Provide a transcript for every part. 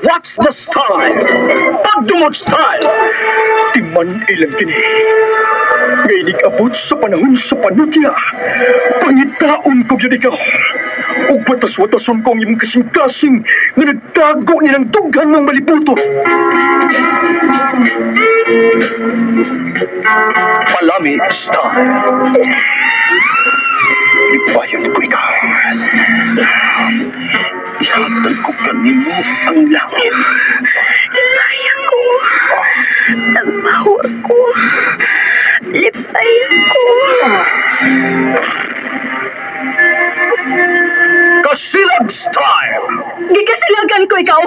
What's the style? Pagdumot style! Timan ilang kini. Ngay abot sa panahon sa panutya. Pangitaon ko gyud ikaw. Ug batas-watason ko ang imong kasing-kasing nga nagtago nilang dughan mong malibuto. Palami style. Ipayon ko ikaw. Ihatag ko kanimo ang langit. Lipay ako. Nagbaho ako. Lipay ako. Kasilag style! Gikasilagan ko ikaw.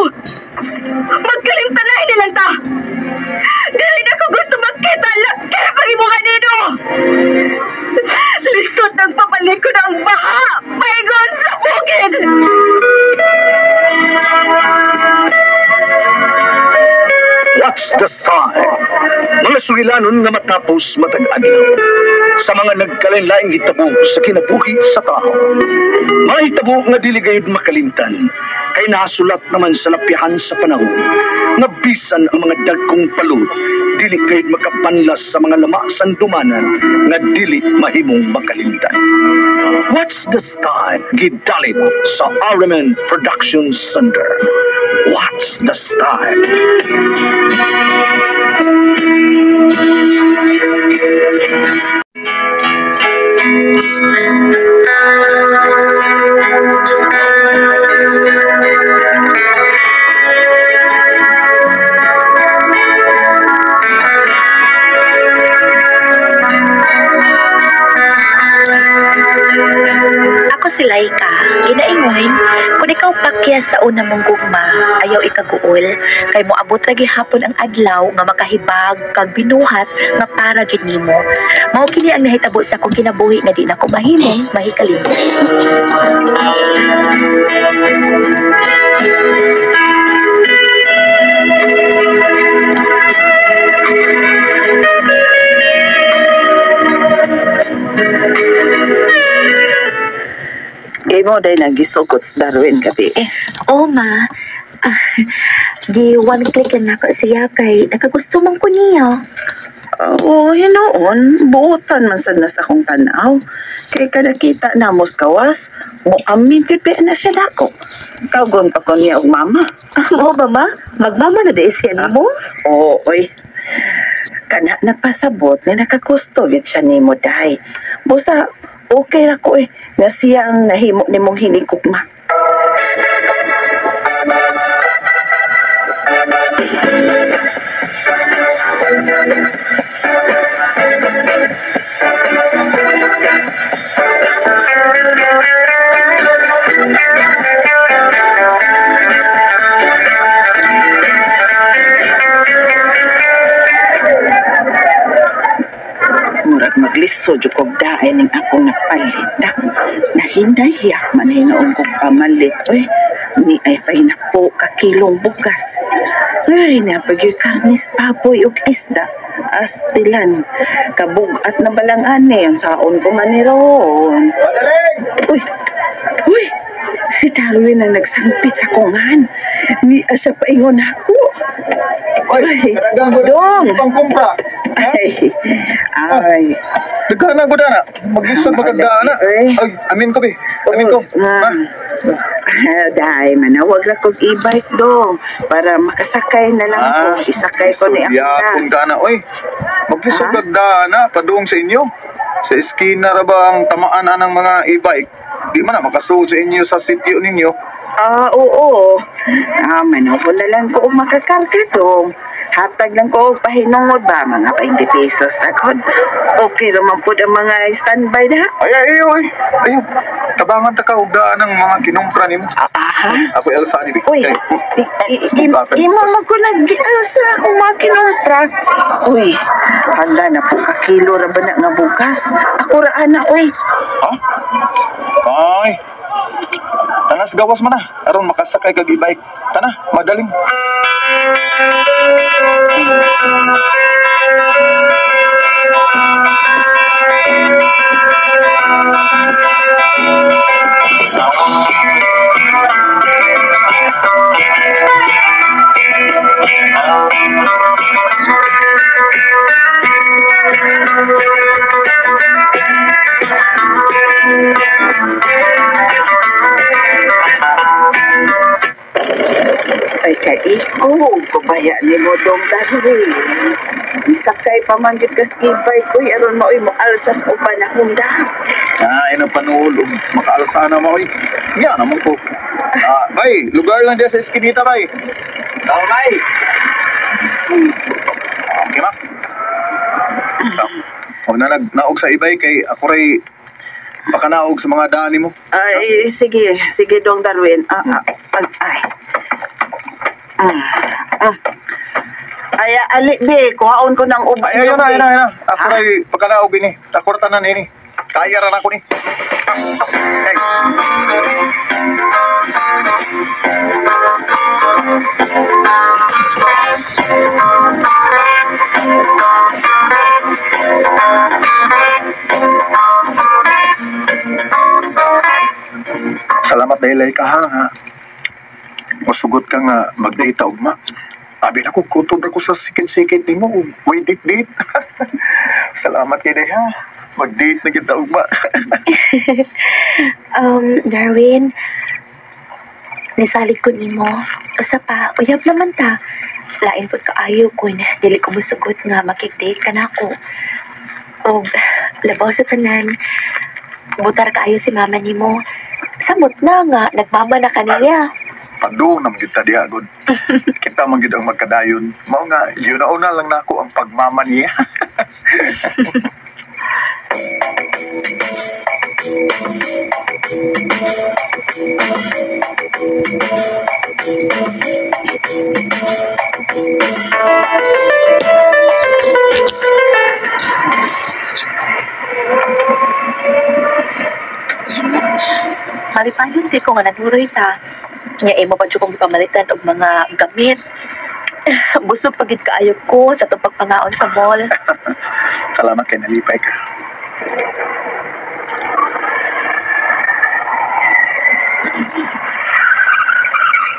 Magkalimtanay nilang ta. Dili na ko gusto magkita laki pag imo kanino. Lisod ng pabalik ko ng baha. Paingon sa bukid. What's the style? Mga sugilanon nga matapos matag adlaw sa mga nagkalain-laing hitabo sa kinabuhi sa tao. Mga hitabo nga dili gayud makalimtan kay nasulat naman sa lapyahan sa panahon nga bisan ang mga dagkong palud dili gayud makapanlas sa mga lama sandumanan nga dili mahimong makalimtan. What's the style? Gidalit sa RMN Production Center. What's the style? Ako si Laika, ginaingon, kung ikaw pakya sa una mong gugma, ayaw ikaguol, kay moabot ra gihapon ang adlaw nga makahibag kag binuhat nga para gid nimo. Mao kini ang nahitabo sa akong kinabuhi nga di na ko mahimong mahikalimot. Kay mo dahil nagisugot Darwin gabi eh. Oo ma, gi one click na nako siya kay nakagusto man ko niya. Oo, hinoon, buotan man sad na sa akong tanaw. Kay kada kita na mos kawas, mo amin pipi na siya dako. Kagon pa ko niya og mama. Oo ba ma? Magmama na di siya nimo? Oo, oy. Kana napasabot nga nakagusto gid siya nimo day. Busa okay ra ko eh, na siya ang nahimo nimong hinigugma. Murag maglisod jud kog daay ning akong napalit. Nahindahiyak man hinoon kong pamalit. Uy, ni ay pahinapo ka kilong bugas. Ay, napagyo karnis baboy ug isda. Astilan, kabug-at na balang ane ang saon ko man ni ron. Uy, uy, si Darwin ang nagsangpit sa kungan. Ni asa paingon ako. Oy, Ay, dong. Pangkumpra. Ay, ay. Nagkana ko na. Maglisod magagana. Eh. Ay, amin ko, be. Amin ko. Ah, Dahil manawag ra kog e-bike dong para makasakay na lang ako. Isakay ko ni ako na. Yapon ka na, oy. Maglisod Ha? magdana, padung sa inyo. Sa eskina ra ba ang tamaan anang mga e-bike? Di man na makasuod sa inyo sa sitio ninyo. Ah, oo. Ah, manawag na lang ko og makakarga dong. Hatag lang ko og pahinungod ba, mga 20 pesos agad. Okay raman pud ang mga standby na. Ay, ay, ay, oy. Ayo, tabangan ta ka og daan ang mga kinumpra nimo. Ah, Ako Elsa ni Uy, imo mo ko nag-asa akong mga kinumpra. Uy, hala na po ka kilo ra ba na nga bugas? Ako ra ana, uy. Ha? Ay. Tanas gawas man na. Aron makasakay kag e-bike. Tana, madaling. Ay, kaikog, pabaya ni mo dong Darwin. Sakay pa man jud kas e-bike ko, aron maoy mo alsas uban akong da. Ay, napanuol. Makaalsa na mo, oy. Nga naman ko. Bay, lugar lang diyan sa eskinita, bay. Tao, bay. Okay, ma. Huwag na nagnaog sa ibay kay ako ray baka naog sa mga daan mo. Ay, sige, sige dong Darwin. Ay. Ay, ali, be, kuhaon ko ng uban. Ay, ayun na, ayun na, ayun na. Ako ray pagkanaog ini. Ako ra tanan ini. Kaya ra na ko ni. Ay. Salamat dahil ay kahanga. Masugot ka nga magdate ugma. Abi na ko, kutob ako sa sikit-sikit nimo. Way date-date. Salamat kay day ha. Mag-date na kita ugma. Darwin, nisalig ko nimo. Usa pa, uyab naman ta. Lain pud kaayo kun dili ko mosugot nga makig-date ka nako. Og labaw sa tanan, butar kaayo si mama nimo. Samot na nga, nagmama na kaniya. Padung na magyud ta diha gud. Kita man gyud ang magkadayon. Mao nga yun na lang nako ang pagmama niya. Malipayon kay ko nga naduroy ta. Nga imo pa jud kong gipamalitan og mga gamit. Busog pa gid kaayo ko sa atong pagpangaon sa mall. Salamat kay nalipay ka.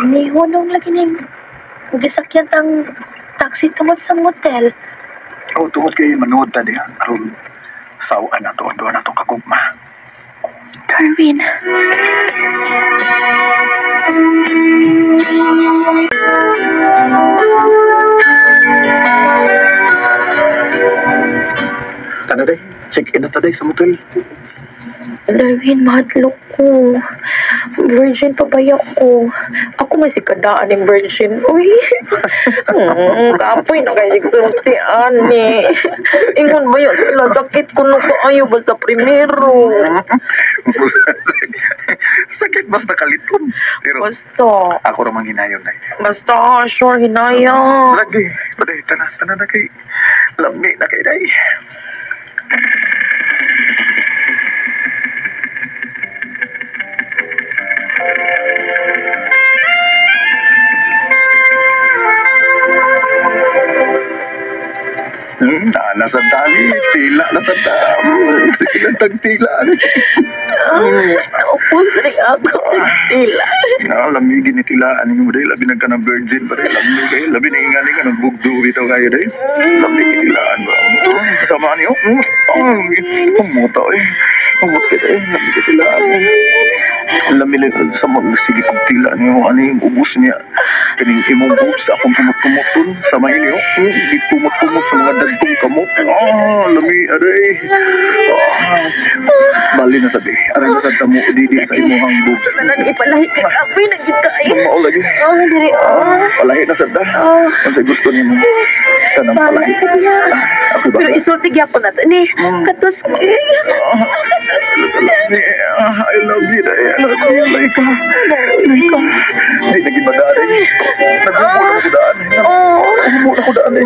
Nihunong lagi ning gisakyan ang taxi tungod sa motel. Oh, tungod kay manood ta diha aron sawan na to ang duha na to kagugma. Darwin. Tana day, check in na ta day sa motel. Darwin, mahadlok ko. Virgin pa ba ako? Ako may sikadaan ng virgin. Uy! Kapoy na kayo si ani. Ingon ba yun sila? Sakit ko no kaayo basta primero. Sakit basta kaliton. Pero Basta. ako ra manghinayon day. Basta, sure, hinaya. Lagi, baday, tana, tana na kay lami na kay day. Nala sa dali, tila na sa dami. Sige lang tagtila. Naupos rin ako. Tila. Na, lamigin ni tila. Ano mo dahil? Labi nagka ng virgin pa rin. Lamig kayo. Labi na ingani ka ng bugdo bitaw kayo dahil. Lamig ni tilaan ba? Sama niyo? Umuta eh. Umot ka dahil. Lamig ni tilaan. Lamig sa mga sige kong tila niyo. Ano yung ubos niya? Kaning imong boobs akong kumot-kumoton. Sama niyo. Hindi kumot-kumot sa mga dagkong kamot. Lami, aray. Bali na sabi. Aray na sa tamo. Didi sa imuhang boobs. Tanan ipalahi ka. Apoy, nagit ka ay. Mao lagi. Diri. Palahi na sad ta. Unsay gusto nimo? Tanang palahi. Ako ba? Pero isulti gyapon na to ni. Katos. I love you, day. I love you, Laika. Laika. Di naging madari. Naghubo na ko daan. Naghubo na ko daan eh.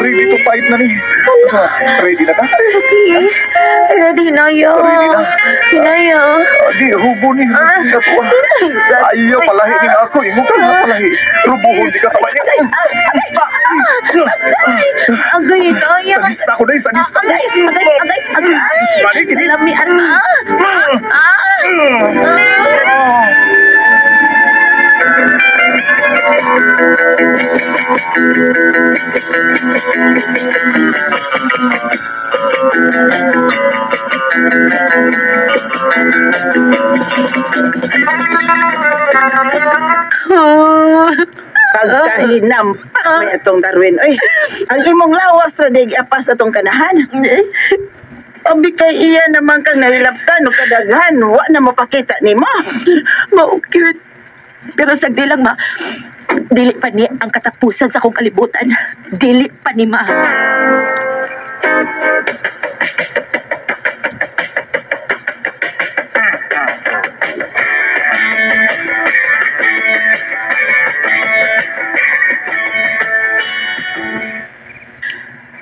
Ready to fight na ni. Ready na ka? Okay. Ready na yo. Ready na? Hinaya. Di, hubo ni. Ayaw, palahi ni ako. Imo ka na palahi. Rubuhon di ka sa kanya. Agay, hinaya. Sagista ko na, sagista. Agay, agay, agay, agay. Balik, ini. Lamian. Pagkahinampak may atong Darwin. Oy, ang imong lawas ra dig apas atong kanahan. Abi kay iya naman kang nahilaptan o kadaghan, wa na mapakita nimo. Mao cute. Pero sagdi lang ma, dili pa ni ang katapusan sa akong kalibutan. Dili pa ni ma.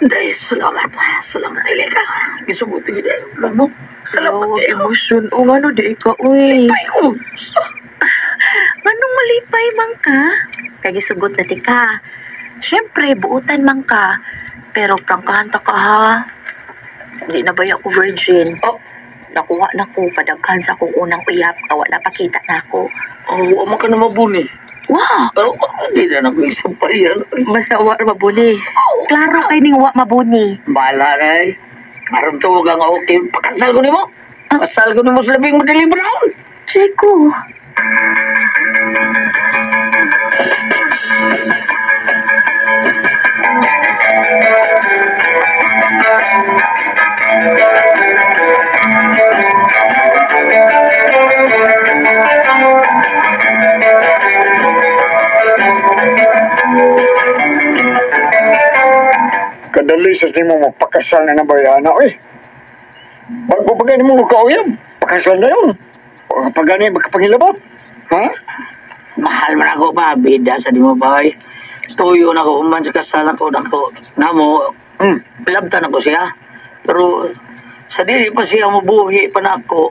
Dahil salamat. Salamat talaga. Gisubuti gid mo. Salamat Oh, kayo. emotion. O nga no, di ka, uy. Ay, oh. Anong malipay man ka? Kaya gisugot na ti ka. Siyempre, buutan man ka. Pero prangkahan ta ka ha. Hindi na ba ako virgin? Oh. Nakuha na ko, padaghan sa akong unang uyap. Awa na pakita na ako. Oh, wa man ka na mabuni. Wow! Oh, hindi na nako isang pa yan. Basta wa mabuni. Klaro kay ning wa mabuni. Bahala na eh. Aron tuwag ang okay. Pakasal ko nimo. Kasal ko nimo sa labing madaling panahon. Chico. Kadali sa nimo magpakasal na ng bayana, oy. Bago pa gani mo magkauyab, pakasal na yun. Pag gani magkapangilabot. Ha? Mahal man ako pa, bida sa di mo ba eh. Tuyo na ko, human sa kasal ako, nako, namo, labtan ako siya. Pero sa dili pa siya mabuhi pa na ako,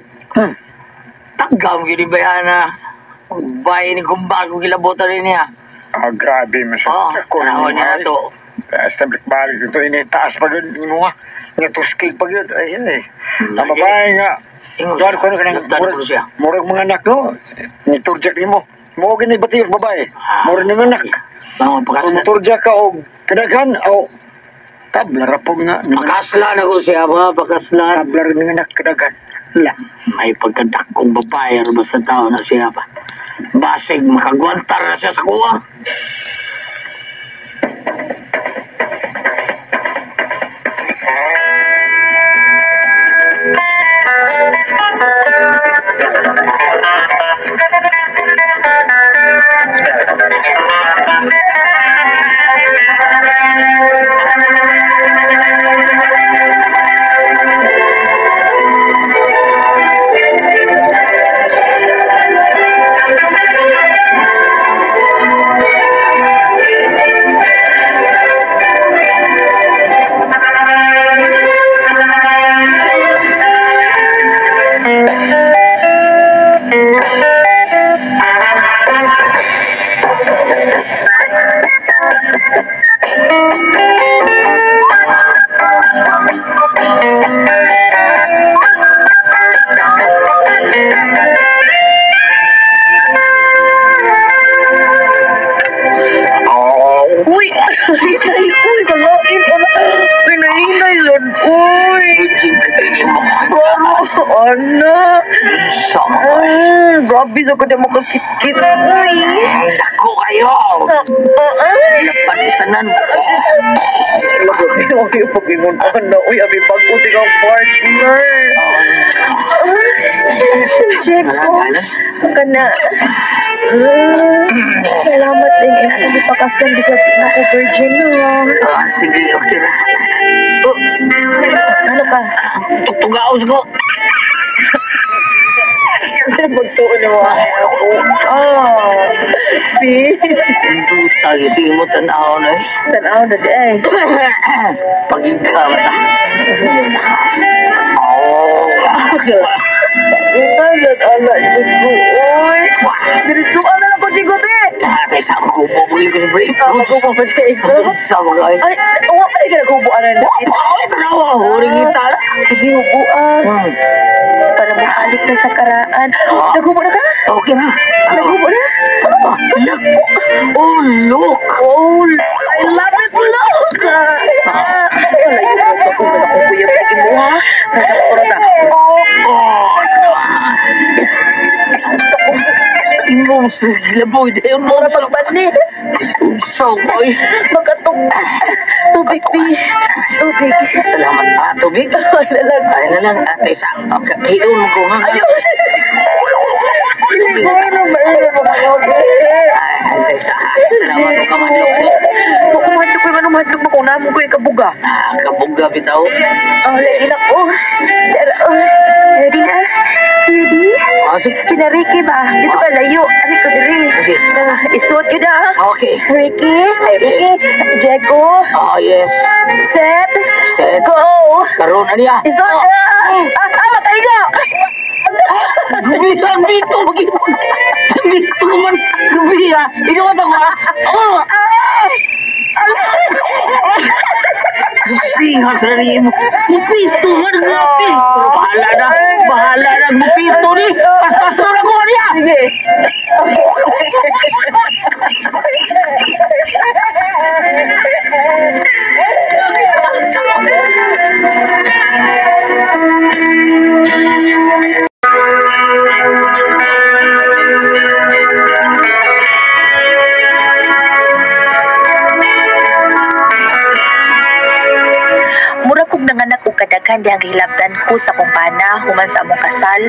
tagam gini bayana. Bahay ni kung bago gilabotan din niya. Ah, grabe man sa Oh, tanawan niya na to. Taas balik ito, ini taas pa yun, ini mo nga. Nga tuskig pa yun. Ay, ay. Ang babae nga. Ingon Tuwan ko na kanang labtan ko siya. murag mga anak, no? Ni turjak nimo. Mo gini batiyos babae. Murag ng anak. Mga Kung pakasla. turjak ka og kadaghan o tabla rapog nga. Pakasla na ko siya ba, pakasla. Tabla rin ng anak kadaghan. La, may pagkadakong babae ro basta tao na siya pa. Basig makagwantar na siya sa kuha. Uy! Ay, ay, uy! Kalain! Pinahinay yun! Uy! Ano? Sama Ay, grabe sa ko na makakit-kit. Uy! Dako kayo! Ay! Lapanisanan. Grabe na kayo pag-ingon. Ano? Uy, abi pag-uti kang partner. Jeko, kana. Salamat din. Hindi pa kasal because na ako virgin na. Ah, sige, okay na. Oh, Ano ka? tugtugaos ko. Magtuon na mo. Ah, see? Duta, gising mo tanaw na eh. Tanaw na di ay. Pagigkaw na. Oh. Ito, ala, Diyos ko, oy. Diretso ka na lang ko, Jigo, te. Ay, sa kubo ko yung break. Magubo pa siya ikaw. Sama ko ay. Ay, uwa pa rin ka naghubuan na. Ay, tanawa, huring kita. Sige, hubuan. Para makalik na sa karaan. Naghubo na ka? Okay na. Naghubo na? Oh, look. Oh, I love it, look! Ay, wala yung ako kung kuya pa mo, ha? Nasa na. Oh, Imong laboy dayon mo Mura pagbani. Oy. Makatong. Tubig, bi. Tubig. Salamat pa, tubig. Wala lang. Ay na lang, ate sa. Okay, hiyon mo ko nga. Ayaw. Ay, ate sa. Salamat ko kamadlok. Kumadlok ko, manong madlok mo kung namo ko yung kabuga. Ah, kabuga bitaw. Oh, lagi na ko. Pero, oh, ready na? Ready? Ah, sige. Kina Ricky ba? Dito ka layo. Ari ko diri. Okay. Ah, isuot yun na. Okay. Ricky, ay Ricky, Jeko, Oh, yes. set, Set. go. Karoon na niya. Isuot na. Ah, ah, matay na. Bisan dito, magipon. Dito man. Gabi ah. Ikaw ba ako ah? Oh. Siha sa mo. Mupito man grabe. Pero bahala na. Bahala na. Mupito ni. Pasto na ko niya. Sige. Mura kog nanganak og kadaghan dihang gihilabtan ko sa akong bana human sa among kasal.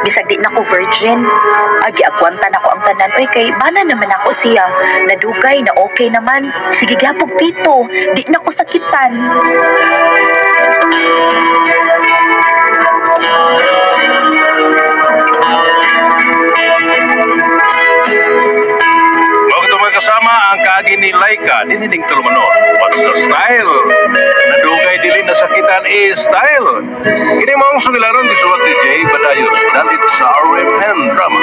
Bisag di na ko virgin. Agi agwanta na ko ang tanan. Oy kay bana naman ako siya. Nadugay na okay naman. Sige gyapog pito. Di na ko sakitan. Mao ito mga kasama ang kaagi ni Laika dinining tulumanon. What's the style? Nadugay dili nasakitan is style. Kini mo ang sugilanon gisuwat ni Jay Badayos dalit sa RMN Drama.